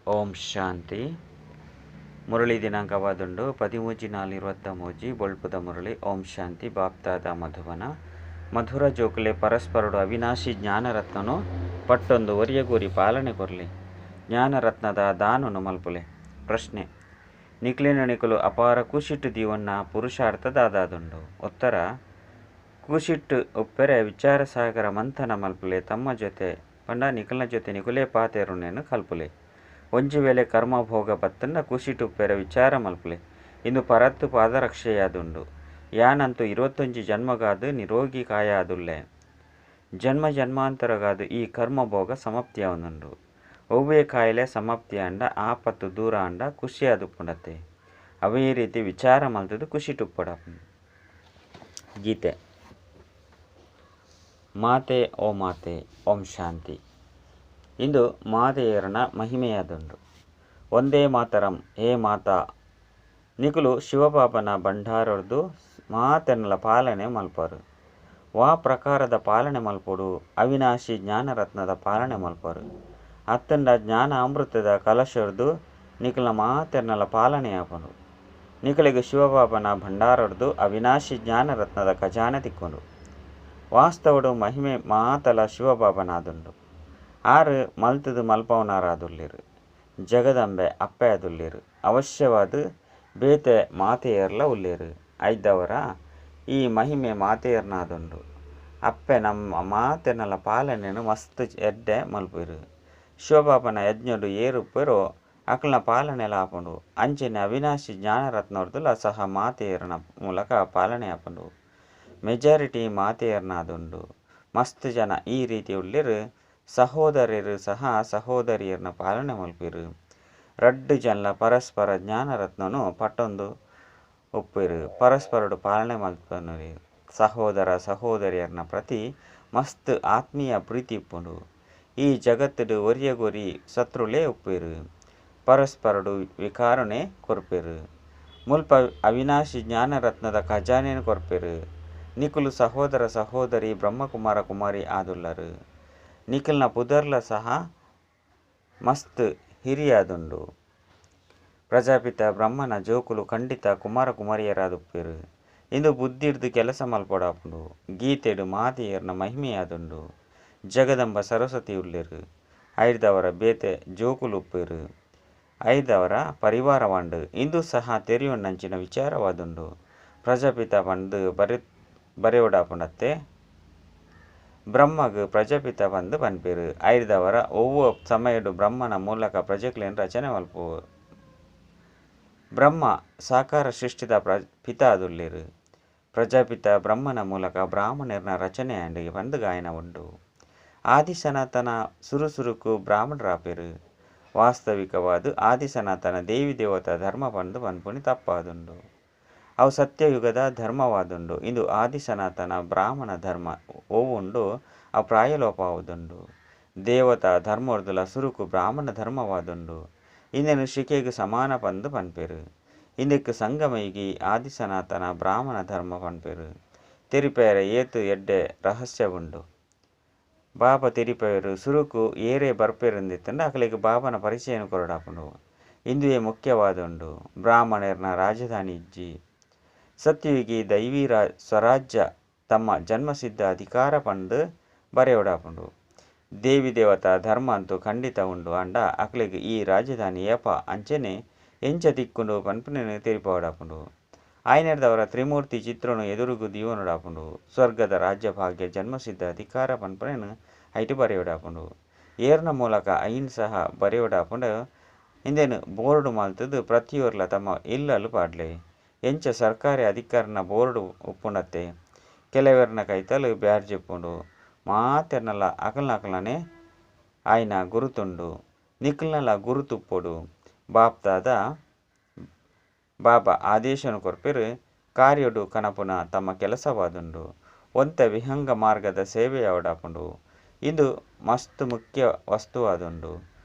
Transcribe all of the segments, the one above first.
ಓಂ ಶಾಂತಿ. ಮುರಳಿ ದಿನಾಂಕವಾದುಂಡು 13-4-23. ಬೊಳ್ಪುದ ಮುರಳಿ. ಓಂ ಶಾಂತಿ. ಬಾಪ್ತಾದ, ಮಧುಬನ. ಮಧುರ ಜೋಕುಲೆ, ಪರಸ್ಪರಡು ಅವಿನಾಶಿ ಜ್ಞಾನರತ್ನನು ಪಟ್ಟೊಂದು ಒರಿಯಗೋರಿ ಪಾಲನೆ ಕೊರ್ಲಿ. ಜ್ಞಾನರತ್ನದ ದಾನನು ಮಲ್ಪುಲೆ. ಪ್ರಶ್ನೆ: ನಿಕ್ಲೆನ ನಿಕುಲು ಅಪಾರ ಖುಷಿಟ್ಟು ದೀವನ್ನ ಪುರುಷಾರ್ಥ ದಾದಾದುಂಡು? ಉತ್ತರ: ಖುಷಿಟ್ಟು ಉಪ್ಪೆರೆ ವಿಚಾರ ಸಾಗರ ಮಂಥನ ಮಲ್ಪುಲೆ. ತಮ್ಮ ಜೊತೆ ಪಂಡ ನಿಕಲ್ನ ಜೊತೆ ನಿಕುಲೇ ಪಾತೆರುನೇನು ಕಲ್ಪುಲೆ. ಒಂಜಿ ವೇಳೆ ಕರ್ಮ ಭೋಗ ಬತ್ತಂಡ ಖುಷಿಟ್ ಉಪ್ಪೆರೆ ವಿಚಾರ ಮಲ್ಪುಲೆ. ಇಂದು ಪರತ್ ಪಾದರಕ್ಷೆಯಾದುಂಡು. ಯಾನಂತೂ 21 ಜನ್ಮಗಾದ್ ನಿರೋಗಿ ಕಾಯ ಆದುಲ್ಲೆ. ಜನ್ಮ ಜನ್ಮಾಂತರಗಾದ್ ಈ ಕರ್ಮ ಭೋಗ ಸಮಾಪ್ತಿಯಾವೊಂದುಂಡು. ಒವ್ವೇ ಕಾಯಿಲೆ ಸಮಾಪ್ತಿಯಾಂಡ, ಆಪತ್ತು ದೂರ ಆಂಡ ಖುಷಿಯಾದುಪ್ಪುಂಡತ್ತೆ. ಅವೇ ರೀತಿ ವಿಚಾರ ಮಲ್ತದು ಖುಷಿಟ್ ಉಪ್ಪೊಡಾಪುಂಡು. ಗೀತೆ. ಮಾತೆ ಓ ಮಾತೆ. ಓಂ ಶಾಂತಿ. ಇಂದು ಮಾತೆಯರನ ಮಹಿಮೆಯಾದುಂಡು. ಒಂದೇ ಮಾತರಂ, ಹೇ ಮಾತಾ. ನಿಕುಲು ಶಿವಬಾಬನ ಭಂಡಾರೊರ್ದು ಮಾತೆರ್ನಲ ಪಾಲನೆ ಮಲ್ಪರು. ವಾ ಪ್ರಕಾರದ ಪಾಲನೆ ಮಲ್ಪೊಡು? ಅವಿನಾಶಿ ಜ್ಞಾನರತ್ನದ ಪಾಲನೆ ಮಲ್ಪರು. ಅತ್ತಂಡ ಜ್ಞಾನ ಅಮೃತದ ಕಲಶೊರ್ದು ನಿಕಲ್ನ ಮಾತೆರ್ನಲ ಪಾಲನೆ ಆಪುಂಡು. ನಿಕಲೆಗ್ ಶಿವಬಾಬನ ಭಂಡಾರೊರ್ದು ಅವಿನಾಶಿ ಜ್ಞಾನರತ್ನದ ಖಜಾನೆ ತಿಕ್ಕುಂಡು. ವಾಸ್ತವಡು ಮಹಿಮೆ ಮಾತಲ ಶಿವಬಾಬನಾದುಂಡು. ಆರು ಮಲ್ತದು ಮಲ್ಪವನಾರಾದುಲ್ಲೆರ್. ಜಗದಂಬೆ ಅಪ್ಪೆ ಆದುಲ್ಲೆರ್. ಅವಶ್ಯವಾದ ಬೇತೆ ಮಾತೆಯರ್ಲ ಉಲ್ಲೆರ್. ಐದವರ ಈ ಮಹಿಮೆ ಮಾತೆಯರ್ನಾದುಂಡು. ಅಪ್ಪೆ ನಮ್ಮ ಮಾತೆರ್ನಲ ಪಾಲನೆನು ಮಸ್ತ್ ಎಡ್ಡೆ ಮಲ್ಪುವೆರ್. ಶಿವಬಾಬನ ಯಜ್ಞಡು ಏರುಪ್ಪೆರೋ ಅಕಲ್ನ ಪಾಲನೆಲ ಆಪುಂಡು. ಅಂಚನೆ ಅವಿನಾಶಿ ಜ್ಞಾನರತ್ನೊರ್ದುಲ ಸಹ ಮಾತೆಯರ್ನ ಮೂಲಕ ಪಾಲನೆ ಆಪುಂಡು. ಮೆಜಾರಿಟಿ ಮಾತೆಯರ್ನಾದುಂಡು. ಮಸ್ತ್ ಜನ ಈ ರೀತಿ ಉಲ್ಲೆರ್. ಸಹೋದರರು ಸಹ ಸಹೋದರಿಯರ್ನ ಪಾಲನೆ ಮಲ್ಪುವೆರ್. ರಡ್ಡ್ ಜನಲ ಪರಸ್ಪರ ಜ್ಞಾನರತ್ನನು ಪಟ್ಟೊಂದು ಉಪ್ಪುವೆರ್. ಪರಸ್ಪರಡು ಪಾಲನೆ ಮಲ್ಪುವೆರ್. ಸಹೋದರ ಸಹೋದರಿಯರ್ನ ಪ್ರತಿ ಮಸ್ತ್ ಆತ್ಮೀಯ ಪ್ರೀತಿ ಉಪ್ಪುಂಡು. ಈ ಜಗತ್ತುಡು ಒರಿಯಗೊರಿ ಶತ್ರುಲೇ ಉಪ್ಪುವೆರ್. ಪರಸ್ಪರಡು ವಿಕಾರನೆ ಕೊರ್ಪೆರ್. ಮುಲ್ಪ ಅವಿನಾಶಿ ಜ್ಞಾನರತ್ನದ ಖಜಾನೆನ್ ಕೊರ್ಪೆರ್. ನಿಕುಲು ಸಹೋದರ ಸಹೋದರಿ ಬ್ರಹ್ಮಕುಮಾರ ಕುಮಾರಿ ಆದುಲ್ಲರು. ನಿಕಲ್ನ ಪುದರ್ಲ ಸಹ ಮಸ್ತ್ ಹಿರಿಯಾದುಂಡು. ಪ್ರಜಾಪಿತ ಬ್ರಹ್ಮನ ಜೋಕುಲು ಖಂಡಿತ ಕುಮಾರ ಕುಮಾರಿಯರಾದುಪ್ಪೆರ್. ಇಂದು ಬುದ್ಧಿಡ್ದು ಕೆಲಸ ಮಲ್ಪೊಡಾಪುಂಡು. ಗೀತೆಡ್ ಮಾತೆಯರ್ನ ಮಹಿಮೆಯಾದುಂಡು. ಜಗದಂಬ ಸರಸ್ವತಿ ಉಲ್ಲೆರ್. ಐರ್ದವರ ಬೇತೆ ಜೋಕುಲು ಉಪ್ಪೆರ್. ಐರ್ದವರ ಪರಿವಾರವಾಂಡ್. ಇಂದು ಸಹ ತೆರಿಯೊನ್ನಂಚಿನ ವಿಚಾರವಾದುಂಡು. ಪ್ರಜಾಪಿತ ಪಂದ್ ಬರೆ ಬರೆಯೊಡಾಪುಂಡತ್ತೆ. ಬ್ರಹ್ಮಗ್ ಪ್ರಜಾಪಿತ ಪಂದ್ ಪನ್ಪೆರ್. ಐರ್ದವರ ಒವ್ವ ಸಮಯಡ್ ಬ್ರಹ್ಮನ ಮೂಲಕ ಪ್ರಜೆಕ್ಲೆನ್ ರಚನೆ ಮಲ್ಪು. ಬ್ರಹ್ಮ ಸಾಕಾರ ಸೃಷ್ಟಿದ ಪಿತ ಆದುಲ್ಲೆರ್. ಪ್ರಜಾಪಿತ ಬ್ರಹ್ಮನ ಮೂಲಕ ಬ್ರಾಹ್ಮಣರ್ನ ರಚನೆ ಆಂಡ್ ಪಂದ್ ಗಾಯನ ಉಂಡು. ಆದಿ ಸನಾತನ ಸುರು ಸುರುಕು ಬ್ರಾಹ್ಮಣರಾಪೆರ್. ವಾಸ್ತವಿಕವಾದ ಆದಿ ಸನಾತನ ದೇವಿ ದೇವತಾ ಧರ್ಮ ಪಂದ್ ಪನ್ಪುನಿ ತಪ್ಪಾದುಂಡು. ಅವು ಸತ್ಯಯುಗದ ಧರ್ಮವಾದುಂಡು. ಇಂದು ಆದಿ ಸನಾತನ ಬ್ರಾಹ್ಮಣ ಧರ್ಮ ಒವುಂಡು ಅವು ಪ್ರಾಯಲೋಪ ಆವುದುಂಡು. ದೇವತಾ ಧರ್ಮೊರ್ದುಲ ಸುರುಕು ಬ್ರಾಹ್ಮಣ ಧರ್ಮವಾದುಂಡು. ಇಂದೆನ್ ಶಿಖೆಗ್ ಸಮಾನ ಪಂದ್ ಪನ್ಪೆರ್. ಇಂದೆಕ್ ಸಂಗಮಯುಗಿ ಆದಿ ಸನಾತನ ಬ್ರಾಹ್ಮಣ ಧರ್ಮ ಪನ್ಪೆರ್. ತೆರಿಪೆರೆ ಏತ್ ಎಡ್ಡೆ ರಹಸ್ಯ ಉಂಡು. ಬಾಬಾ ತೆರಿಪೆರು ಸುರುಕು ಏರೇ ಬರ್ಪೆರಿಂದಿತ್ತಂಡ ಅಕಲೆಗ್ ಬಾಬನ ಪರಿಚಯನ ಕೊರೊಡಾಪುಂಡು. ಇಂದುವೇ ಮುಖ್ಯವಾದುಂಡು. ಬ್ರಾಹ್ಮಣರ್ನ ರಾಜಧಾನಿ ಇಜ್ಜಿ. ಸತ್ಯಯುಗಿ ದೈವಿ ಸ್ವರಾಜ್ಯ ತಮ್ಮ ಜನ್ಮಸಿದ್ಧ ಅಧಿಕಾರ ಪಂದ್ ಬರೆಯೊಡಾಪುಂಡು. ದೇವಿ ದೇವತಾ ಧರ್ಮ ಅಂತೂ ಖಂಡಿತ ಉಂಡು. ಆಂಡ ಅಕಲೆಗ್ ಈ ರಾಜಧಾನಿ ಏಪ ಅಂಚನೆ ಎಂಚ ತಿಕ್ಕುಂಡು ಪನ್ಪುನೆನ್ ತೆರಿಪಾವೊಡಾಪುಂಡು. ಆಯನೆರ್ದವರ ತ್ರಿಮೂರ್ತಿ ಚಿತ್ರನು ಎದುರುಗು ದೀವೊನೊಡಾಪುಂಡು. ಸ್ವರ್ಗದ ರಾಜ್ಯ ಭಾಗ್ಯ ಜನ್ಮಸಿದ್ಧ ಅಧಿಕಾರ ಪನ್ಪುನೆನ್ ಐಟ್ ಬರೆಯೊಡಾಪುಂಡು. ಏರ್ನ ಮೂಲಕ ಐನ್ ಸಹ ಬರೆಯೊಡಾಪುಂಡು. ಇಂದೆನ್ ಬೋರ್ಡ್ ಮಲ್ತದು ಪ್ರತಿಯೊರ್ಲ ತಮ್ಮ ಇಲ್ಲಲ್ ಪಾಡ್ಲೆ. ಎಂಚ ಸರ್ಕಾರಿ ಅಧಿಕಾರನ ಬೋರ್ಡ್ ಉಪ್ಪುಂಡತ್ತೆ. ಕೆಲವೆರ್ನ ಕೈತಲ್ ಬ್ಯಾಡ್ಜ್ ಉಪ್ಪುಂಡು. ಮಾತೆರ್ನಲ ಅಕಲ್ನ ಅಕಲ್ನನೆ ಆಯ್ನ ಗುರುತುಂಡು. ನಿಕಲ್ನಲ ಗುರುತುಪ್ಪೊಡು. ಬಾಪ್ದಾದ ಬಾಬಾ ಆದೇಶನ ಕೊರ್ಪೆರ್. ಕಾರ್ಯಡು ಕನಪುನ ತಮ್ಮ ಕೆಲಸವಾದುಂಡು. ಒಂತೆ ವಿಹಂಗ ಮಾರ್ಗದ ಸೇವೆಯಾವೊಡಾಪುಂಡು. ಇಂದು ಮಸ್ತ್ ಮುಖ್ಯ ವಸ್ತುವಾದುಂಡು.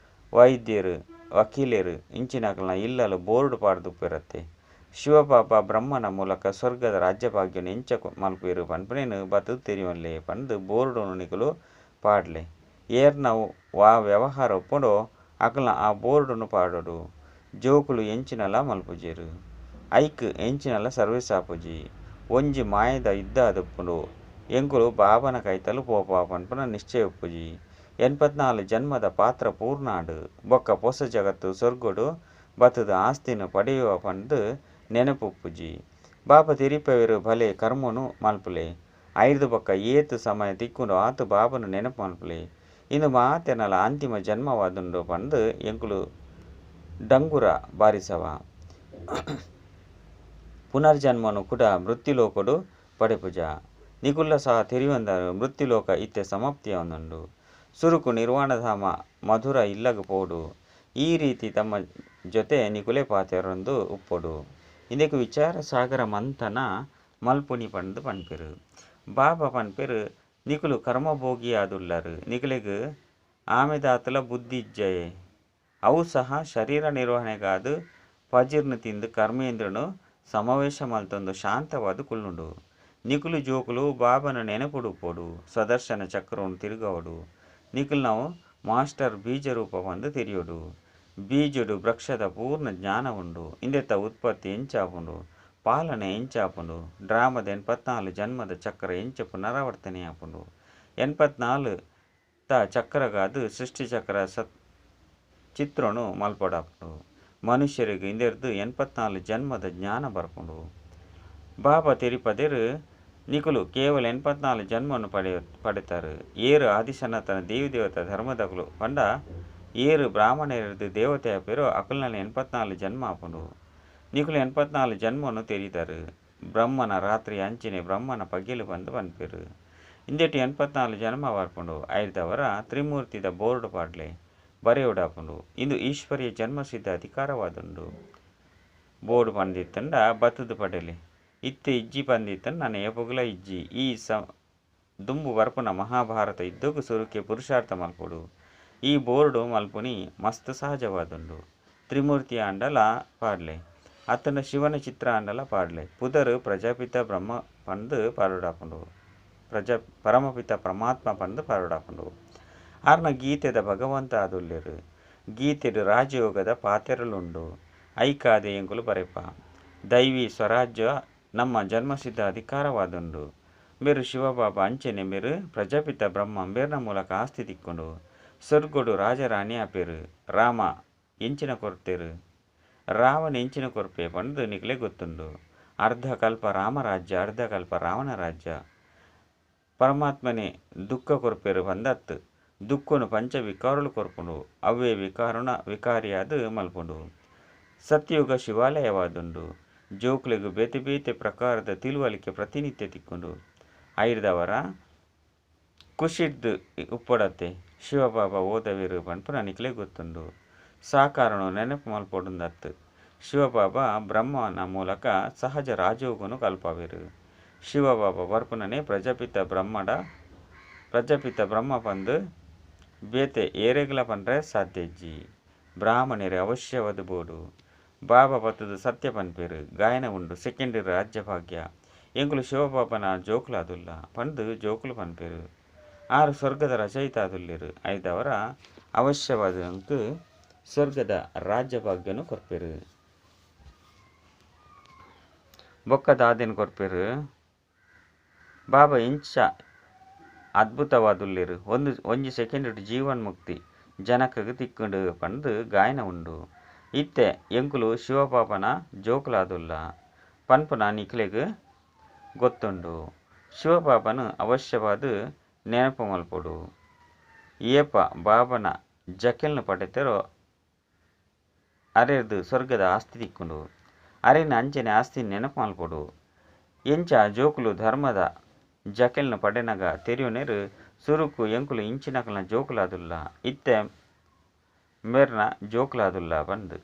ವೈದ್ಯರು ವಕೀಲೆರು ಇಂಚಿನಕಲ್ನ ಇಲ್ಲಲ್ ಬೋರ್ಡ್ ಪಾಡ್ದುಪ್ಪೆರತ್ತೆ. ಶಿವಬಾಬಾ ಬ್ರಹ್ಮನ ಮೂಲಕ ಸ್ವರ್ಗದ ರಾಜ್ಯ ಭಾಗ್ಯನ್ ಎಂಚ ಮಲ್ಪುವೆರ್ ಪನ್ಪುನೆನ್ ಬತ್ತುದು ತೆರಿಯೊನ್ಲೆ ಪಂದ್ ಬೋರ್ಡ್ ನಿಕುಲು ಪಾಡ್ಲೆ. ಏರ್ನ ವಾ ವ್ಯವಹಾರ ಉಪ್ಪುಂಡೋ. ಅಕಲ್ನ ಆ ಬೋರ್ಡುನು ಪಾಡೊಡು. ಜೋಕುಲು ಎಂಚಿನಲಾ ಮಲ್ಪುಜೆರ್. ಅಯಿಕ್ ಎಂಚಿನಲಾ ಸರ್ವಿಸ್ ಆಪುಜಿ. ಒಂಜಿ ಮಾಯೆದ ಯುದ್ಧ ಆದುಪ್ಪುಂಡು. ಎಂಕುಲು ಬಾಬಾನ ಕೈತಲ್ ಪೋಪ ಪನ್ಪುನ ನಿಶ್ಚಯ ಉಪ್ಪುಜಿ. ಎನ್ಪತ್ನಾಲ್ ಜನ್ಮದ ಪಾತ್ರ ಪೂರ್ಣ ಆಂಡ್. ಬೊಕ್ಕ ಪೊಸ ಜಗತ್ತ್, ಸೊರ್ಗಡ್, ಬತ್ತ್ದ್ ಆಸ್ತಿನ್ ಪಡೆಯುವ ಪಂಡ್ದ್ ನೆನಪು ಉಪ್ಪುಜಿ. ಬಾಬಾ ತೆರಿಪಾವೆರ್ ಬಲೆ ಕರ್ಮೊನು ಮಲ್ಪುಲೆ. ಅಯಿರ್ದ್ ಬೊಕ್ಕ ಏತ್ ಸಮಯ ತಿಕ್ಕುಂಡು ಆತ್ ಬಾಬಾನ ನೆನಪು ಮಲ್ಪುಲೆ. ಇಂದು ಮಾತೆರ್ನಲ ಅಂತಿಮ ಜನ್ಮವಾದುಂಡು ಪಂದ್ ಎಂಕುಲು ಡಂಗುರ ಬಾರಿಸವ. ಪುನರ್ಜನ್ಮೊನು ಕುಡ ಮೃತ್ಯುಲೋಕೊಡು ಪಡೆಪುಜ. ನಿಕುಲ್ಲ ಸಹ ತೆರಿಯೊಂದರ್ ಮೃತ್ಯುಲೋಕ ಇತ್ತೆ ಸಮಾಪ್ತಿ ಆವೊಂದುಂಡು. ಸುರುಕು ನಿರ್ವಾಣಧಾಮ ಮಧುರ ಇಲ್ಲಗ್ ಪೋವೊಡು. ಈ ರೀತಿ ತಮ್ಮ ಜೊತೆ ನಿಕುಲೇ ಪಾತೆರೊಂದು ಉಪ್ಪೊಡು. ಇಂದೆಕ್ ವಿಚಾರ ಸಾಗರ ಮಂಥನ ಮಲ್ಪುನಿ ಪಂದ್ ಪನ್ಪೆರ್. ಬಾಬಾ ಪನ್ಪೆರ್ ನಿಕುಲು ಕರ್ಮಭೋಗಿಯಾದುಲ್ಲರ್. ನಿಕಲೆಗ್ ಆಮೆದಾತ್ಲಾ ಬುದ್ಧಿ ಇಜ್ಜಯೇ. ಅವು ಸಹ ಶರೀರ ನಿರ್ವಹಣೆಗಾದ್ ಪಜಿರ್ನ್ ತಿಂದ್ ಕರ್ಮೇಂದ್ರಿಯನ್ ಸಮಾವೇಶ ಮಲ್ತೊಂದು ಶಾಂತವಾದ್ ಕುಲ್ಲುಂಡು. ನಿಕುಲು ಜೋಕುಲು ಬಾಬಾನ ನೆನಪುಡು ಉಪ್ಪೊಡು. ಸ್ವದರ್ಶನ ಚಕ್ರೊನು ತಿರುಗಾವೊಡು. ನಿಕಲ್ನವು ಮಾಸ್ಟರ್ ಬೀಜ ರೂಪ ಪಂದ್ ತೆರಿಯೊಡು. ಬೀಜಡ್ ವೃಕ್ಷದ ಪೂರ್ಣ ಜ್ಞಾನ ಉಂಡು. ಇಂದೆತ ಉತ್ಪತ್ತಿ ಎಂಚ ಆಪುಂಡು, ಪಾಲನೆ ಎಂಚ ಆಪುಂಡು, ಡ್ರಾಮದ ಎನ್ಪತ್ನಾಲ್ ಜನ್ಮದ ಚಕ್ರ ಎಂಚ ಪುನರಾವರ್ತನೆ ಆಪುಂಡು. ಎನ್ಪತ್ನಾಲ್ ತ ಚಕ್ರಗಾದ್ ಸೃಷ್ಟಿ ಚಕ್ರ ಸತ್ ಚಿತ್ರೊನು ಮಲ್ಪೊಡಾಪುಂಡು. ಮನುಷ್ಯೆರೆಗ್ ಇಂದೆರ್ದ್ ಎನ್ಪತ್ನಾಲ್ ಜನ್ಮದ ಜ್ಞಾನ ಬರ್ಪುಂಡು. ಬಾಬಾ ತೆರಿಪದೆರ್ ನಿಕುಲು ಕೇವಲ ಎನ್ಪತ್ನಾಲ್ ಜನ್ಮನು ಪಡೆತಾರ್. ಏರ್ ಆದಿ ಸನಾತನ ದೇವಿ ದೇವತಾ ಧರ್ಮದಕುಲು ಪಂಡ ಏರ್ ಬ್ರಾಹ್ಮಣೆರೆರ್ದ್ ದೇವತೆ ಆಪೆರೋ ಅಕುಲ್ನ ಎನ್ಪತ್ನಾಲ್ ಜನ್ಮ ಆಪುಂಡು. ನಿಕುಲು ಎನ್ಪತ್ನಾಲ್ ಜನ್ಮನು ತೆರಿದಾರ್. ಬ್ರಹ್ಮನ ರಾತ್ರಿ ಅಂಚನೆ ಬ್ರಹ್ಮನ ಪಗೆಲು ಪಂದ್ ಪನ್ಪೆರ್. ಇಂದೆಟ್ ಎನ್ಪತ್ನಾಲ್ ಜನ್ಮ ಬರ್ಪುಂಡು. ಐರ್ದಾವರ ತ್ರಿಮೂರ್ತಿದ ಬೋರ್ಡ್ ಪಾಡ್ಲೆ ಬರೆಯೊಡಾಪುಂಡು. ಇಂದು ಈಶ್ವರೀಯ ಜನ್ಮ ಸಿದ್ಧ ಅಧಿಕಾರವಾದುಂಡು. ಬೋರ್ಡ್ ಪಂದಿತ್ತುಂಡ ಬತ್ತುದು ಪಡೆಲೆ. ಇತ್ತೆ ಇಜ್ಜಿ ಪಂದಿತ್ತುಂಡ ನನ ಏಪೊಗುಲ ಇಜ್ಜಿ. ಈ ದುಂಬು ಬರ್ಪುನ ಮಹಾಭಾರತ ಯುದ್ಧಗ್ ಸುರುಕೆ ಪುರುಷಾರ್ಥ ಮಲ್ಪೊಡು. ಈ ಬೋರ್ಡ್ ಮಲ್ಪುನಿ ಮಸ್ತ್ ಸಹಜವಾದುಂಡು. ತ್ರಿಮೂರ್ತಿ ಆಂಡಲ ಪಾಡ್ಲೆ. ಅತ್ತುಂಡ ಶಿವನ ಚಿತ್ರ ಆಂಡಲ ಪಾಡ್ಲೆ. ಪುದರ್ ಪ್ರಜಾಪಿತ ಬ್ರಹ್ಮ ಪಂದ್ ಪಾಡೊಡಾಪುಂಡು. ಪರಮಪಿತ ಪರಮಾತ್ಮ ಪಂದ್ ಪಾಡೊಡಾಪುಂಡು. ಆರ್ನ ಗೀತೆದ ಭಗವಂತ ಆದುಲ್ಲೆರ್. ಗೀತೆಡ್ ರಾಜಯೋಗದ ಪಾತೆರಲುಂಡು. ಐಕಾದೆ ಎಂಕುಲು ಬರೆಪ. ದೈವಿ ಸ್ವರಾಜ್ಯ ನಮ್ಮ ಜನ್ಮಸಿದ್ಧ ಅಧಿಕಾರವಾದುಂಡು. ಮೇರು ಶಿವಬಾಬಾ ಅಂಚನೆ ಮೇರು ಪ್ರಜಾಪಿತ ಬ್ರಹ್ಮ ಮೇರ್ನ ಮೂಲಕ ಆಸ್ತಿ ತಿಕ್ಕುಂಡು. ಸೊರ್ಗಡ್ ರಾಜರಾಣಿ ಆಪೆರ್. ರಾಮ ಎಂಚಿನ ಕೊರ್ತೆರ್. ರಾವಣೆ ಎಂಚಿನ ಕೊರ್ಪೆ ಪಂದ್ ನಿಕ್ಲೆ ಗೊತ್ತುಂಡು. ಅರ್ಧಕಲ್ಪ ರಾಮರಾಜ್ಯ ಅರ್ಧಕಲ್ಪ ರಾವಣ ರಾಜ್ಯ. ಪರಮಾತ್ಮನೇ ದುಃಖ ಕೊರ್ಪೆರ್ ಪಂದತ್ತ್. ದುಃಖನು ಪಂಚ ವಿಕಾರಲು ಕೊರ್ಪುಂಡು. ಅವ್ವೇ ವಿಕಾರನ ವಿಕಾರಿಯಾದ್ ಮಲ್ಪುಂಡು. ಸತ್ಯಯುಗ ಶಿವಾಲಯವಾದುಂಡು. ಜೋಕ್ಲೆಗ್ ಬೇತೆ ಬೇತೆ ಪ್ರಕಾರದ ತಿಳುವಳಿಕೆ ಪ್ರತಿನಿತ್ಯ ತಿಕ್ಕುಂಡು. ಐರ್ದಾವರ ಖುಷಿರ್ದ್ ಉಪ್ಪೊಡತ್ತೆ. ಶಿವಬಾಬಾ ಓದವೆರ್ ಪನ್ಪುನ ನಿಕ್ಲೆ ಗೊತ್ತುಂಡು. ಸಾಕಾರನು ನೆನಪು ಮಲ್ಪೊಡುಂದತ್ತ್. ಶಿವಬಾಬಾ ಬ್ರಹ್ಮನ ಮೂಲಕ ಸಹಜ ರಾಜಯೋಗನು ಕಲ್ಪಾವೆರ್. ಶಿವಬಾಬಾ ಬರ್ಪುನನೇ ಪ್ರಜಾಪಿತ ಬ್ರಹ್ಮಡ ಪ್ರಜಾಪಿತ ಬ್ರಹ್ಮ ಪಂದ್ ಬೇತೆ ಏರೆಗ್ಲ ಪನ್ರೆ ಸಾಧ್ಯ ಇಜ್ಜಿ. ಬ್ರಾಹ್ಮಣೆರ್ ಅವಶ್ಯವಾದ್ ಬೋಡು. ಬಾಬಾ ಬತ್ತುದು ಸತ್ಯ ಪನ್ಪೆರ್. ಗಾಯನ ಉಂಡು ಸೆಕೆಂಡ್ ರಾಜ್ಯ ಭಾಗ್ಯ. ಎಂಕುಲು ಶಿವಬಾಬನ ಜೋಕುಲಾದುಲ್ಲ ಪಂದ್ ಜೋಕುಲು ಪನ್ಪೆರ್. ಆರ್ ಸ್ವರ್ಗದ ರಚಯಿತ ಆದುಲ್ಲೆರ್. ಐದವರ ಅವಶ್ಯವಾದ ಅಂಕ್ ಸ್ವರ್ಗದ ರಾಜ್ಯ ಭಾಗ್ಯನು ಕೊರ್ಪೆರ್. ಬೊಕ್ಕ ದಾದೆನ್ ಕೊರ್ಪೆರ್. ಬಾಬಾ ಎಂಚ ಅದ್ಭುತವಾದುಲ್ಲೆರ್. ಒಂಜಿ ಸೆಕೆಂಡ್ ಜೀವನ್ ಮುಕ್ತಿ ಜನಕಗ್ ತಿಕ್ಕುಂಡು ಪಂದ್ ಗಾಯನ ಉಂಡು. ಇತ್ತೆ ಎಂಕುಲು ಶಿವಬಾಬನ ಜೋಕುಲಾದುಲ್ಲ ಪನ್ಪುನ ನಿಕ್ಲೆಗ್ ಗೊತ್ತುಂಡು. ಶಿವಬಾಬನ್ ಅವಶ್ಯವಾದ್ ನೆನಪು ಮಲ್ಪೊಡು. ಏಪ ಬಾಬನ ಜಕೆಲ್ನ್ ಪಡೆತೆರೋ ಅರೆರ್ದ್ ಸ್ವರ್ಗದ ಆಸ್ತಿ ತಿಕ್ಕುಂಡು. ಅರೆನ ಅಂಚನೆ ಆಸ್ತಿ ನೆನಪು ಮಲ್ಪೊಡು. ಎಂಚ ಜೋಕುಲು ಧರ್ಮದ ಜಕೆಲ್ನ್ ಪಡೆನಗ ತೆರಿಯೊನೆರ್ ಸುರುಕು ಎಂಕುಲು ಇಂಚಿನಕಲ್ನ ಜೋಕುಲಾದುಲ್ಲ. ಇತ್ತೆ ಮೇರ್ನ ಜೋಕುಲಾದುಲ್ಲ ಪಂದ್.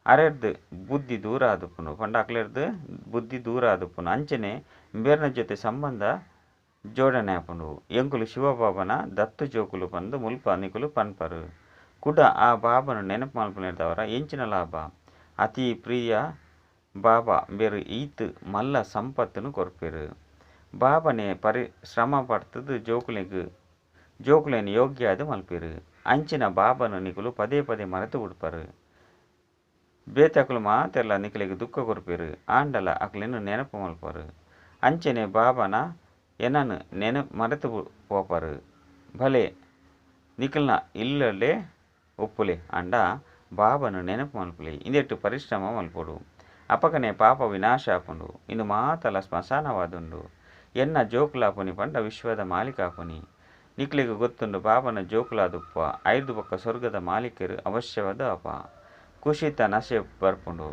ಅರೆರ್ದ್ ಬುದ್ಧಿ ದೂರ ಆದುಪ್ಪುಂಡು ಪಂಡ ಅಕ್ಲೆರ್ದ್ ಬುದ್ಧಿ ದೂರ ಆದುಪ್ಪುಂಡು. ಅಂಚನೆ ಮೇರ್ನ ಜೊತೆ ಸಂಬಂಧ ಜೋಡಣೆ ಆಪುಂಡು. ಎಂಕುಲು ಶಿವಬಾಬನ ದತ್ತು ಜೋಕುಲು ಪಂದ್ ಮುಲ್ಪ ನಿಕುಲು ಪನ್ಪರ್. ಕುಡ ಆ ಬಾಬನ ನೆನಪು ಮಲ್ಪುನೆರ್ದಾವರ ಎಂಚಿನ ಲಾಭ. ಅತಿ ಪ್ರಿಯ ಬಾಬಾ ಮೇರ್ ಈತ್ ಮಲ್ಲ ಸಂಪತ್ತುನು ಕೊರ್ಪೆರ್. ಬಾಬನೇ ಪರಿಶ್ರಮ ಪಡ್ತುದು ಜೋಕುಲೆಗ್ ಜೋಕುಲೆನ್ ಯೋಗ್ಯ ಆದ್ ಮಲ್ಪೆರ್. ಅಂಚಿನ ಬಾಬನು ನಿಕುಲು ಪದೇ ಪದೇ ಮರೆತು ಬುಡ್ಪರು. ಬೇತಕುಲು ಮಾತೆರ್ಲ ನಿಕಲೆಗ್ ದುಃಖ ಕೊರ್ಪೆರು ಆಂಡಲ ಅಕ್ಲೆನ್ ನೆನಪು ಮಲ್ಪರು. ಅಂಚನೆ ಬಾಬನ ಎನನ್ ಮರೆತು ಪೋಪರು. ಭಲೆ ನಿಕಲ್ನ ಇಲ್ಲಡೆ ಉಪ್ಪುಲೆ ಆಂಡ ಬಾಬನು ನೆನಪು ಮಲ್ಪುಲೆ. ಇಂದೆಟ್ ಪರಿಶ್ರಮ ಮಲ್ಪೊಡು. ಅಪಗನೆ ಪಾಪ ವಿನಾಶ ಆಪುಂಡು. ಇಂದು ಮಾತಲ ಸ್ಮಶಾನವಾದುಂಡು. ಎನ್ನ ಜೋಕುಲಾಪುನಿ ಪಂಡ ವಿಶ್ವದ ಮಾಲೀಕಾಪುನಿ. ನಿಕ್ಲೆಗ್ ಗೊತ್ತುಂಡು ಬಾಬನ ಜೋಕುಲಾದುಪ್ಪ ಐರ್ದ್ ಬೊಕ್ಕ ಸ್ವರ್ಗದ ಮಾಲೀಕರು ಅವಶ್ಯವಾದ ಅಪ. ಖುಷಿತ ನಶೆ ಬರ್ಪುಂಡು.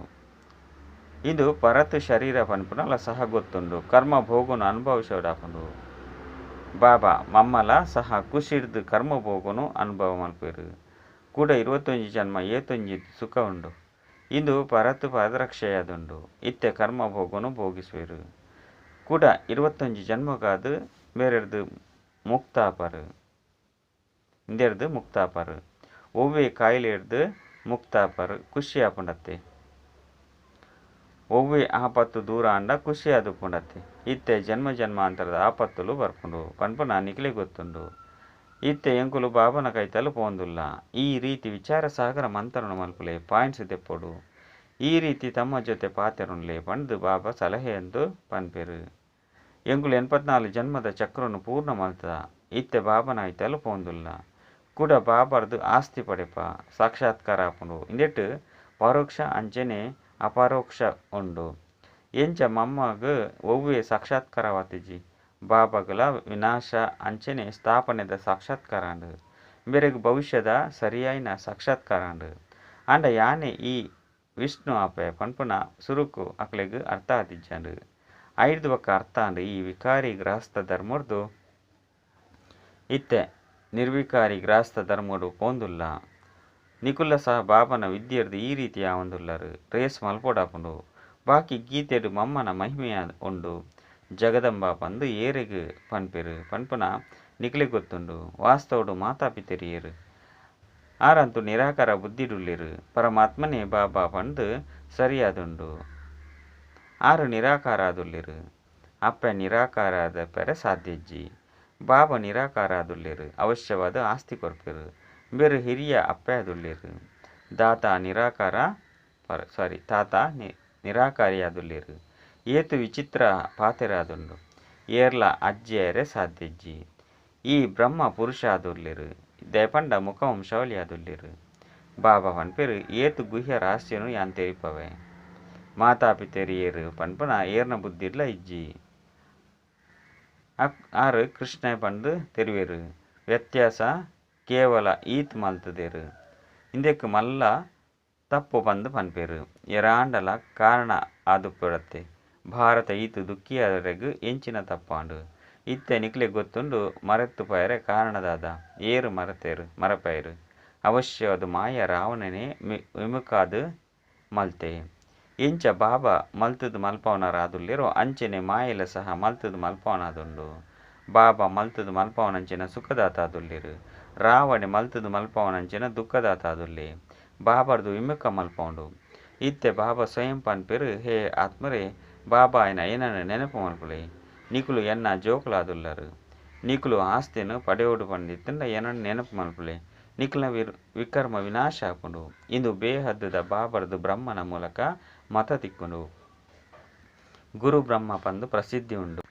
ಇಂದು ಪರತ್ ಶರೀರ ಪನ್ಪುನಲ ಸಹ ಗೊತ್ತುಂಡು. ಕರ್ಮ ಭೋಗನು ಅನುಭವಿಸೋಡಾಪುಂಡು. ಬಾಬಾ ಮಮ್ಮಲ ಸಹ ಖುಷಿರ್ದ್ ಕರ್ಮ ಭೋಗನು ಅನುಭವ ಮಲ್ಪೆರು. ಕೂಡ 21 ಜನ್ಮ ಏತೊಂಜಿ ಸುಖ ಉಂಡು. ಇಂದು ಪರತ್ ಪಾದರಕ್ಷೆಯಾದುಂಡು. ಇತ್ತೆ ಕರ್ಮ ಭೋಗನು ಭೋಗಿಸುವೆರು. ಕೂಡ 21 ಜನ್ಮಗಾದು ಬೇರೆರ್ದು ಮುಕ್ತಾಪರು. ಇಂದೆರ್ದು ಮುಕ್ತಾಪರು. ಒವ್ವೆ ಕಾಯಿಲೆರ್ದು ಮುಕ್ತಾಪರು ಖುಷಿ ಆಪುಂಡತ್ತೆ. ಒವ್ವೆ ಆಪತ್ತು ದೂರ ಆಂಡ ಖುಷಿ ಆದುಪ್ಪುಂಡತ್ತೆ. ಇತ್ತೆ ಜನ್ಮ ಜನ್ಮಾಂತರದ ಆಪತ್ತುಲು ಬರ್ಪುಂಡು ಪನ್ಪುನ ನಿಕ್ಲೆ ಗೊತ್ತುಂಡು. ಇತ್ತೆ ಎಂಕುಲು ಬಾಬನ ಕೈತಲ್ ಪೋಂದುಲ್ಲ. ಈ ರೀತಿ ವಿಚಾರ ಸಾಗರ ಮಂತ್ರಣ ಮಲ್ಪುಲೆ ಪಾಯಿಂಟ್ಸ್ ದೆಪ್ಪೊಡು. ಈ ರೀತಿ ತಮ್ಮ ಜೊತೆ ಪಾತೆರುನ್ಲೆ ಪಂದ್ ಬಾಬಾ ಸಲಹೆ ಎಂದು ಪನ್ಪೆರು. ಎಂಕುಲು 84 ಜನ್ಮದ ಚಕ್ರನು ಪೂರ್ಣ ಮಲ್ತ. ಇತ್ತೆ ಬಾಬನ ಐತಲ್ ಪೋಂದುಲ್ಲ. ಕೂಡ ಬಾಬರ್ದು ಆಸ್ತಿ ಪಡೆಪ ಸಾಕ್ಷಾತ್ಕಾರ ಆಪುಂಡು. ಇಂದೆಟ್ ಪರೋಕ್ಷ ಅಂಚನೆ ಅಪರೋಕ್ಷ ಉಂಡು. ಎಂಚ ಮಮ್ಮಗ್ ಒವ್ವೆ ಸಾಕ್ಷಾತ್ಕಾರವಾತಿಜಿ. ಬಾಬಾಗಲ ವಿನಾಶ ಅಂಚನೆ ಸ್ಥಾಪನೆದ ಸಾಕ್ಷಾತ್ಕಾರ ಆಂಡ್. ಬೇರೆಗ್ ಭವಿಷ್ಯದ ಸರಿಯಾಯಿನ ಸಾಕ್ಷಾತ್ಕಾರ ಆಂಡ್. ಆಂಡ ಯಾನೆ ಈ ವಿಷ್ಣು ಆಪೆ ಪನ್ಪುನ ಸುರುಕು ಅಕ್ಲೆಗ್ ಅರ್ಥ ಆದಿಜ್ಜಂಡ್. ಐರ್ದ್ ಬೊಕ್ಕ ಅರ್ಥ ಆಂಡ್ ಈ ವಿಕಾರಿ ಗೃಹಸ್ಥ ಧರ್ಮರ್ದು ಇತ್ತೆ ನಿರ್ವಿಕಾರಿ ಗೃಹಸ್ಥ ಧರ್ಮಡು ಪೋಂದುಲ್ಲ. ನಿಕುಲ ಸಹ ಬಾಬನ ವಿದ್ಯೆರ್ದು ಈ ರೀತಿ ಆವೊಂದುಲ್ಲರು. ರೇಸ್ ಮಲ್ಪೊಡಾಪುಂಡು. ಬಾಕಿ ಗೀತೆಡ್ ಮಮ್ಮನ ಮಹಿಮೆಯ ಉಂಡು. ಜಗದಂಬ ಪಂದು ಏರೆಗ್ ಪನ್ಪೆರು ಪನ್ಪುನ ನಿಕ್ಲೆ ಗೊತ್ತುಂಡು. ವಾಸ್ತವಡು ಮಾತಾಪಿತೆರಿಯರು. ಆರಂತು ನಿರಾಕಾರ ಬುದ್ಧಿಡುಲ್ಲೆರು. ಪರಮಾತ್ಮನೇ ಬಾಬಾ ಪಂದು ಸರಿಯಾದುಂಡು. ಆರು ನಿರಾಕಾರ ಆದುಲ್ಲೆರು. ಅಪ್ಪೆ ನಿರಾಕಾರ ಪೆರೆ ಸಾಧ್ಯಜ್ಜಿ. ಬಾಬಾ ನಿರಾಕಾರ ಆದುಲ್ಲೆರು. ಅವಶ್ಯವಾದ ಆಸ್ತಿ ಕೊರ್ಪೆರು. ಬೇರೆ ಹಿರಿಯ ಅಪ್ಪೆ ಆದುಲ್ಲೆರು. ದಾತ ನಿರಾಕಾರ ಸಾರಿ ತಾತ ನಿರಾಕಾರಿ ಆದುಲ್ಲೆರು. ಏತು ವಿಚಿತ್ರ ಪಾತೆರಾದುಂಡು. ಏರ್ಲ ಅಜ್ಜಿಯರೆ ಸಾಧ್ಯಜ್ಜಿ. ಈ ಬ್ರಹ್ಮ ಪುರುಷ ಆದುಲ್ಲೆರು. ದಯಪಂಡ ಮುಖವಂಶಾವಳಿ ಆದುಲ್ಲೆರು. ಬಾಬಾ ಪನ್ಪೆರು ಏತು ಗುಹ್ಯ ರಹಸ್ಯನು ಯಾನ್ ತೆರಿಪವೆ. ಮಾತಾಪಿತೆರಿಯರು ಪನ್ಪುನ ಏರ್ನ ಬುದ್ಧಿಡ್ಲ ಇಜ್ಜಿ. ಆರು ಕೃಷ್ಣ ಪಂದು ತೆರಿವೆರು. ವ್ಯತ್ಯಾಸ ಕೇವಲ ಈತ್ ಮಲ್ತದೇರು. ಇಂದೆಕ್ ಮಲ್ಲ ತಪ್ಪು ಪಂದು ಪನ್ಪೆರು. ಎರಾಂಡಲ ಕಾರಣ ಆದುಪ್ಪಡತ್ತೆ. ಭಾರತ ಈತ್ ದುಃಖಿಯಾರೆಗ್ ಎಂಚಿನ ತಪ್ಪಾಂಡು. ಇತ್ತೆ ನಿಕ್ಲೆ ಗೊತ್ತುಂಡು ಮರೆತು ಪೋಯರೆ ಕಾರಣದಾದ. ಏರು ಮರೆತೇರು ಮರಪೈರು. ಅವಶ್ಯವಾದ ಮಾಯ ರಾವಣನೇ ವಿಮುಖಾದ ಮಲ್ತೆ. ಎಂಚ ಬಾಬಾ ಮಲ್ತದ್ ಮಲ್ಪವನರಾದುಲ್ಲೆರೋ ಅಂಚನೆ ಮಾಯೆಲ ಸಹ ಮಲ್ತದ್ ಮಲ್ಪವನಾದುಂಡು. ಬಾಬಾ ಮಲ್ತದ್ ಮಲ್ಪವನಂಚಿನ ಸುಖದಾತ ಆದುಲ್ಲೆರು. ರಾವಣೆ ಮಲ್ತದ್ ಮಲ್ಪವನಂಚಿನ ದುಃಖದಾತ ಆದುಲ್ಲೆ. ಬಾಬರ್ದು ವಿಮುಖ ಮಲ್ಪೌಂಡು. ಇತ್ತೆ ಬಾಬಾ ಸ್ವಯಂ ಪನ್ಪೆರು ಹೇ ಆತ್ಮರೇ ಬಾಬಾ ಆಯ್ನ ಏನನ್ನ ನೆನಪು ಮಲ್ಪುಲೆ. ನಿಕುಲು ಎನ್ನ ಜೋಕುಲಾದುಲ್ಲರು. ನಿಕುಲು ಆಸ್ತಿನ ಪಡೆಯೋಡು ಪಂದಿತ್ತಂಡ ಏನನ್ನ ನೆನಪು ಮಲ್ಪುಲೆ. ನಿಕುಲ ವಿಕರ್ಮ ವಿನಾಶ ಆಪುಂಡು. ಇಂದು ಬೇಹದ್ದುದ ಬಾಬರ್ದು ಬ್ರಹ್ಮನ ಮೂಲಕ ಮತ ತಿಕ್ಕುಂಡು. ಗುರು ಬ್ರಹ್ಮ ಪಂದು ಪ್ರಸಿದ್ಧಿ ಉಂಡು.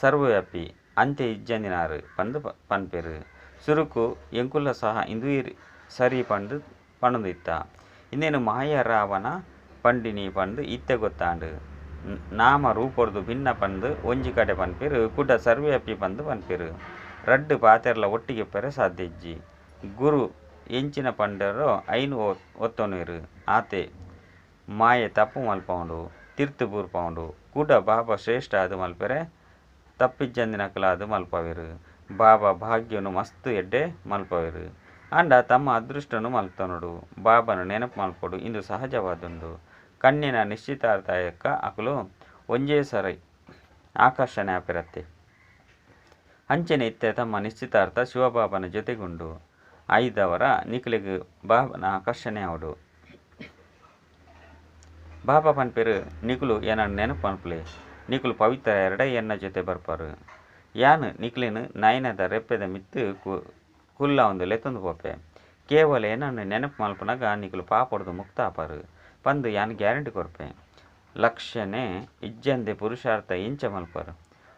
ಸರ್ವವ್ಯಾಪಿ ಅಂತ್ಯ ಇಜ್ಜಂದಿನಾರು ಪಂದು ಪನ್ಪೆರು. ಸುರುಕು ಎಂಕುಲ ಸಹ ಇಂದು ಸರಿ ಪಂದು ಪಣೊಂದಿತ್ತ. ಇಂದೇನು ಮಾಯ ರಾವಣ ಪಂಡಿನಿ ಪಂದು ಇತ್ತೆ ಗೊತ್ತಾಂಡು. ನಾಮ ರೂಪೊರ್ದು ಭಿನ್ನ ಪಂದು ಒಂಜಿ ಕಡೆ ಪನ್ಪೆರು ಕುಡ ಸರ್ವವ್ಯಾಪಿ ಪಂದು ಪನ್ಪೆರು. ರಡ್ಡು ಪಾತೆರ್ಲ ಒಟ್ಟಿಗೆ ಪೆರೆ ಸಾಧ್ಯ ಇಜ್ಜಿ. ಗುರು ಎಂಚಿನ ಪಂಡರೋ ಐನು ಒತ್ತೊನುವೆರು. ಆತೆ ಮಾಯೆ ತಪ್ಪು ಮಲ್ಪೌಂಡು. ತಿರ್ತು ಬೂರ್ಪೌಂಡು. ಕೂಡ ಬಾಬಾ ಶ್ರೇಷ್ಠ ಆದು ಮಲ್ಪೆರೆ ತಪ್ಪಿಜ್ಜಂದಿನಕಲಾದು ಮಲ್ಪವೆರು. ಬಾಬಾ ಭಾಗ್ಯನು ಮಸ್ತ್ ಎಡ್ಡೆ ಮಲ್ಪವೆರು. ಆಂಡ ತಮ್ಮ ಅದೃಷ್ಟನು ಮಲ್ತೊನೊಡು. ಬಾಬನ ನೆನಪು ಮಲ್ಪೊಡು. ಇಂದು ಸಹಜವಾದುಂಡು. ಕಣ್ಣಿನ ನಿಶ್ಚಿತಾರ್ಥಾಯಕ ಅಕುಲು ಒಂಜೇ ಸರಿ ಆಕರ್ಷಣೆ ಆಪಿರತ್ತೆ. ಅಂಚನೆ ಇತ್ತೆ ತಮ್ಮ ನಿಶ್ಚಿತಾರ್ಥ ಶಿವಬಾಬನ ಜೊತೆಗುಂಡು. ಐದವರ ನಿಕಲೆಗ್ ಬಾಬನ ಆಕರ್ಷಣೆ ಆವಡು. ಬಾಬಾ ಪನ್ಪೆರು ನಿಕುಲು ಎನ್ನ ನೆನಪು ಮಲ್ಪುಲೆ. ನಿಕುಲು ಪವಿತ್ರ ಎರಡ ಎನ್ನ ಜೊತೆ ಬರ್ಪರು. ಯಾನ್ ನಿಕ್ಲೆನ್ ನಯನದ ರೆಪ್ಪೆದ ಮಿತ್ತು ಕುಲ್ಲಾವೊಂದು ಲೆತ್ತೊಂದು ಪೋಪೆ. ಕೇವಲ ಎನನ್ ನೆನಪು ಮಲ್ಪುನಗ ನಿಕುಲು ಪಾಪೊಡ್ದು ಮುಕ್ತ ಆಪರ್ ಪಂದ್ ಯಾನ್ ಗ್ಯಾರಂಟಿ ಕೊರ್ಪೆ. ಲಕ್ಷ್ಯನೇ ಇಜ್ಜಂದೆ ಪುರುಷಾರ್ಥ ಎಂಚ ಮಲ್ಪರ್?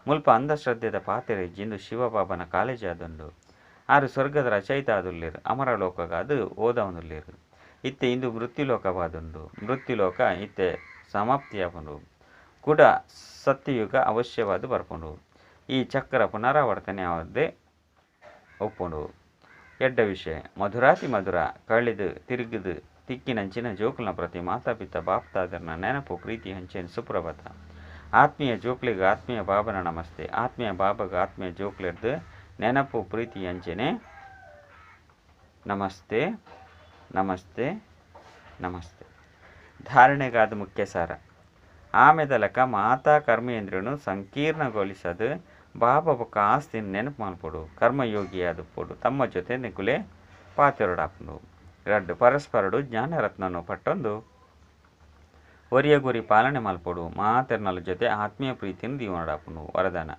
ಮುಲ್ಪ ಅಂಧಶ್ರದ್ಧೆದ ಪಾತೆರ ಇಜ್ಜಿ. ಇಂದು ಶಿವಬಾಬನ ಕಾಲೇಜ್ ಆದುಂಡು. ಆರ್ ಸ್ವರ್ಗದ ರಚಯಿತ ಆದುಲ್ಲೆರ್. ಅಮರಲೋಕಗಾದ್ ಓದಾವೊಂದುಲ್ಲೆರ್. ಇತ್ತೆ ಇಂದು ಮೃತ್ಯುಲೋಕವಾದುಂಡು. ಮೃತ್ಯುಲೋಕ ಇತ್ತೆ ಸಮಾಪ್ತಿಯಾಪುಂಡು. ಕುಡ ಸತ್ಯಯುಗ ಅವಶ್ಯವಾದ್ ಬರ್ಪುಂಡು. ಈ ಚಕ್ರ ಪುನರಾವರ್ತನೆ ಆದ್ ಉಪ್ಪುಂಡು. ಎಡ್ಡೆ ವಿಷಯ ಮಧುರಾತಿ ಮಧುರ ಕಳಿದು ತಿರುಗಿದು ತಿಕ್ಕಿನಂಚಿನ ಜೋಕುಲ್ನ ಪ್ರತಿ ಮಾತಾಪಿತ ಬಾಪ್ತಾದರ್ನ ನೆನಪು ಪ್ರೀತಿ ಅಂಚೆನೆ ಸುಪ್ರಭಾತ. ಆತ್ಮೀಯ ಜೋಕ್ಲೆಗ್ ಆತ್ಮೀಯ ಬಾಬನ ನಮಸ್ತೆ. ಆತ್ಮೀಯ ಬಾಬಗ್ ಆತ್ಮೀಯ ಜೋಕ್ಲೆಡ್ದ್ ನೆನಪು ಪ್ರೀತಿ ಅಂಚೆನೆ ನಮಸ್ತೆ ನಮಸ್ತೆ ನಮಸ್ತೆ. ಧಾರಣೆಗಾದ ಮುಖ್ಯ ಸಾರ. ಆಮೆದಲಕ ಮಾತಾ ಕರ್ಮೇಂದ್ರಿಯನು ಸಂಕೀರ್ಣಗೊಳಿಸದ್ ಬಾಬಾ ಬೊಕ್ಕ ಆಸ್ತಿನ ನೆನಪು ಮಲ್ಪೊಡು. ಕರ್ಮಯೋಗಿಯಾದುಪ್ಪೊಡು. ತಮ್ಮ ಜೊತೆ ನಿಕುಲೆ ಪಾತೆರೊಡಾಪುಂಡು. ರಡ್ಡ್ ಪರಸ್ಪರಡು ಜ್ಞಾನರತ್ನನು ಪಟ್ಟೊಂದು ಒರಿಯಗೊರಿ ಪಾಲನೆ ಮಲ್ಪೊಡು. ಮಾತೆರ್ನಲ ಜೊತೆ ಆತ್ಮೀಯ ಪ್ರೀತಿನ ದೀವೊನೊಡಾಪುಂಡು. ವರದಾನ.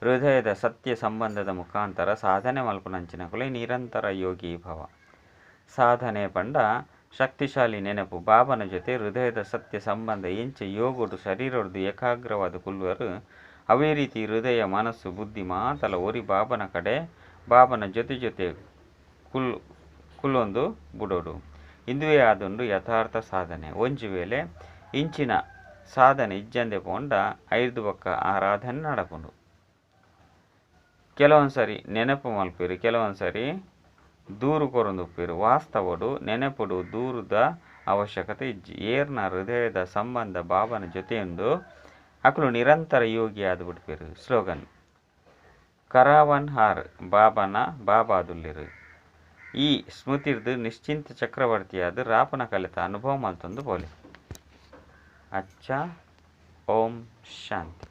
ಹೃದಯದ ಸತ್ಯ ಸಂಬಂಧದ ಮುಖಾಂತರ ಸಾಧನೆ ಮಲ್ಪುನಂಚಿನಕುಲೆ ನಿರಂತರ ಯೋಗಿ ಭವ. ಸಾಧನೆ ಪಂಡ ಶಕ್ತಿಶಾಲಿ ನೆನಪು. ಬಾಬನ ಜೊತೆ ಹೃದಯದ ಸತ್ಯ ಸಂಬಂಧ ಎಂಚ ಯೋಗಡು ಶರೀರೊಡ್ದು ಏಕಾಗ್ರವಾದ ಕುಲ್ಲುವರು ಅವೇ ರೀತಿ ಹೃದಯ ಮನಸ್ಸು ಬುದ್ಧಿ ಮಾತಲ ಒರಿ ಬಾಬನ ಕಡೆ ಬಾಬನ ಜೊತೆ ಜೊತೆ ಕುಲ್ಲೊಂದು ಬುಡೋಡು. ಇಂದುವೇ ಆದುಂಡು ಯಥಾರ್ಥ ಸಾಧನೆ. ಒಂಜಿ ವೇಳೆ ಇಂಚಿನ ಸಾಧನೆ ಇಜ್ಜಂದೆ ಪೋಂಡ ಐರ್ದು ಬೊಕ್ಕ ಆರಾಧನೆ ನಡಪುಂಡು. ಕೆಲವೊಂದ್ಸರಿ ನೆನಪು ಮಲ್ಪೆರು, ಕೆಲವೊಂದ್ಸರಿ ದೂರು ಕೊರೊಂದುಪ್ಪೆರು. ವಾಸ್ತವಡು ನೆನಪುಡು ದೂರದ ಅವಶ್ಯಕತೆ ಇಜ್ಜಿ. ಏರ್ನ ಹೃದಯದ ಸಂಬಂಧ ಬಾಬನ ಜೊತೆಯೊಂದು ಅಕುಲು ನಿರಂತರ ಯೋಗಿ ಆದ್ ಬಿಡ್ಪೆರು. ಸ್ಲೋಗನ್: ಕರಾವನ್ ಹಾರ್ ಬಾಬನ ಬಾಬಾದುಲ್ಲೆರು. ಈ ಸ್ಮೃತಿರ್ದು ನಿಶ್ಚಿಂತ ಚಕ್ರವರ್ತಿಯಾದ ರಾಪನ ಕಲಿತ ಅನುಭವ ಮಲ್ತೊಂದು ಪೋಲೆ. ಅಚ್ಚ, ಓಂ ಶಾಂತಿ.